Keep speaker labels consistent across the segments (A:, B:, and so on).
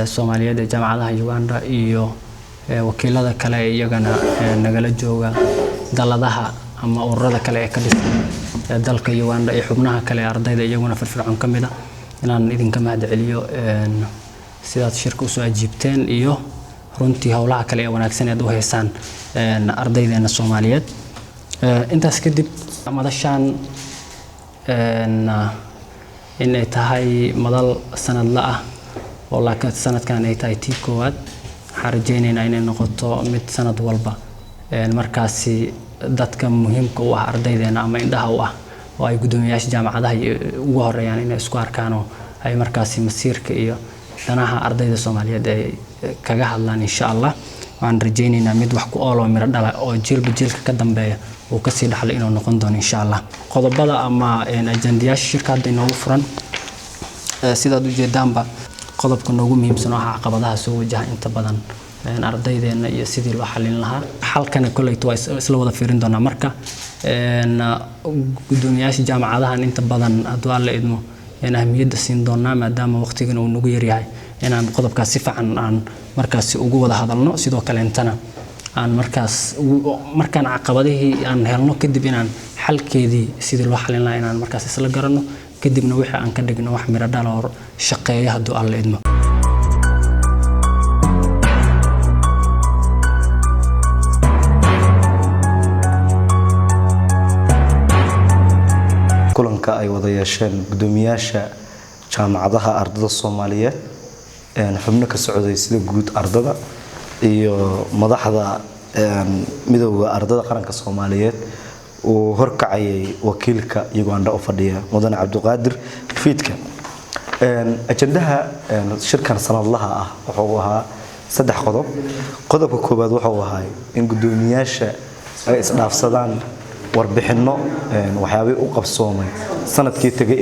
A: Soomaaliyeed ee jaamacadaha Uganda iyo wakiilada kale ee iyagana nagala jooga daladaha ama ururada kale ee ka dhisan dalka Uganda iyo xubnaha kale ee ardayda iyaguna firfircoon ka mid ah, inaan idinka mahad celiyo sidaad shirka usoo ajiibteen iyo runtii howlaha kale ee wanaagsan eed u haysaan ardaydeena Soomaaliyeed. Intaas kadib, madashaan inay tahay madal sanadla ah oo laakiin sanadkan ay tahay tii koowaad, waxaan rajaynaynaa inay noqoto mid sanad walba markaasi dadka muhiimka u ah ardaydeena ama indhaha u ah oo ay guddoomiyayaasha jaamacadaha ugu horeeyaan inay isku arkaan oo ay markaasi masiirka iyo danaha ardayda Soomaaliyeed ay kaga hadlaan, insha Allah. Waxaan rajaynaynaa mid wax ku ool oo miro dhala oo jiilba jiilka ka dambeeya uu kasii dhaxlo inuu noqon doono, insha Allah. Qodobada ama ajandayaasha shirka hadda inoogu furan, sidaad ujeedaanba, qodobka noogu muhiimsan oo ah caqabadaha soo wajaha inta badan ardaydeena iyo sidii loo xalin lahaa, xalkana kolleyta waa isla wada fiirin doonaa. Marka guddoomiyaasha jaamacadahan inta badan, hadduu Alla idmo, ahmiyadda siin doonaa, maadaama waqtigana uu nagu yaryahay, inaan qodobkaas si fiican aan markaasi ugu wada hadalno. Sidoo kaleentana aan markaas markaan caqabadihii aan helno kadib, inaan xalkeedii sidii loo xalin lahaa inaan markaas isla garanno, kadibna wixii aan ka dhigno wax miro dhal oo shaqeeya, hadduu Alla idmo.
B: Kulanka ay wada yeesheen guddoomiyaasha jaamacadaha ardada Soomaaliyeed, xubno ka socday sida guud ardada iyo madaxda Midowda Ardada Qaranka Soomaaliyeed uu horkacayay wakiilka Uganda u fadhiya, Mudane Cabdiqaadir Fiidka. Ajandaha shirkan sanadlaha ah wuxuu ahaa 3 qodob. Qodobka koowaad wuxuu ahaa in guddoomiyaasha ay isdhaafsadaan warbixino waxyaabihii u qabsoomay sanadkii tegay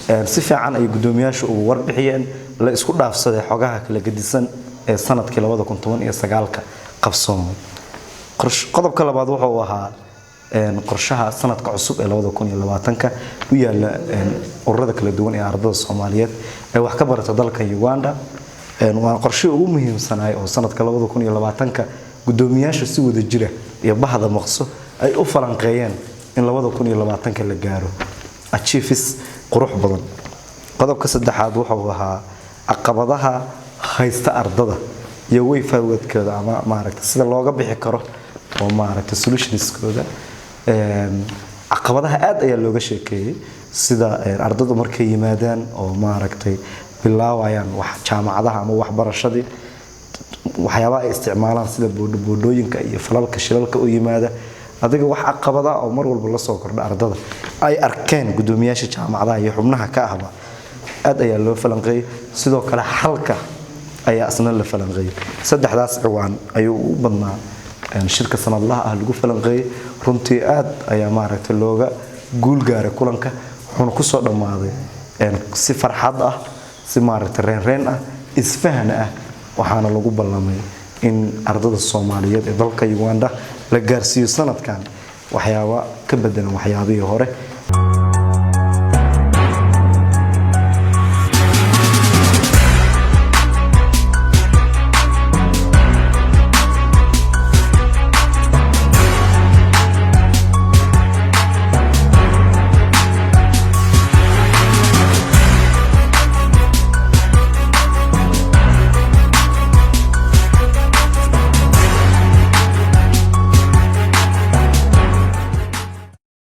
B: ee si fiican ay guddoomiyaashu ugu warbixiyeen, la isku dhaafsaday xogaha kala gedisan ee sanadkii 2019-ka qabsoomay. Qodobka labaad wuxuu ahaa qorshaha sanadka cusub ee 2020-ka u yaala ururada kala duwan ee ardada Soomaaliyeed ee wax ka barata dalka Uganda. Waa qorshihii ugu muhiimsanaay oo sanadka 2020-ka guddoomiyaasha si wada jira iyo bahda maqso ay u falanqeeyeen in 2020-ka la gaaro achievements qurux badan. Qodobka saddexaad wuxuu ahaa caqabadaha haysta ardada iyo way forwardkooda ama maaragtay sida looga bixi karo oo maaragtay solutionskooda. Caqabadaha aad ayaa looga sheekeeyey, sida ardadu markay yimaadaan oo maaragtay bilaabayaan wax jaamacadaha ama waxbarashadii, waxyaabaha ay isticmaalaan sida boodhooyinka iyo falalka shilalka u yimaada, adiga wax caqabada oo mar walba la soo kordha ardada ay arkeen guddoomiyaasha jaamacadaha iyo xubnaha ka ahba aad ayaa loo falanqeeyey. Sidoo kale xalka ayaa isna la falanqeeyey. Saddexdaas ciwaan ayuu u badnaa shirka sanadlaha ah lagu falanqeeyey. Runtii aad ayaa maaragtay looga guul gaaray kulanka, wuxuuna kusoo dhammaaday si farxad ah, si maaragtay reenreen ah, isfahan ah. Waxaana lagu ballamay in ardada Soomaaliyeed ee dalka Uganda la gaarsiiyo sanadkan waxyaaba ka bedelan waxyaabihii hore.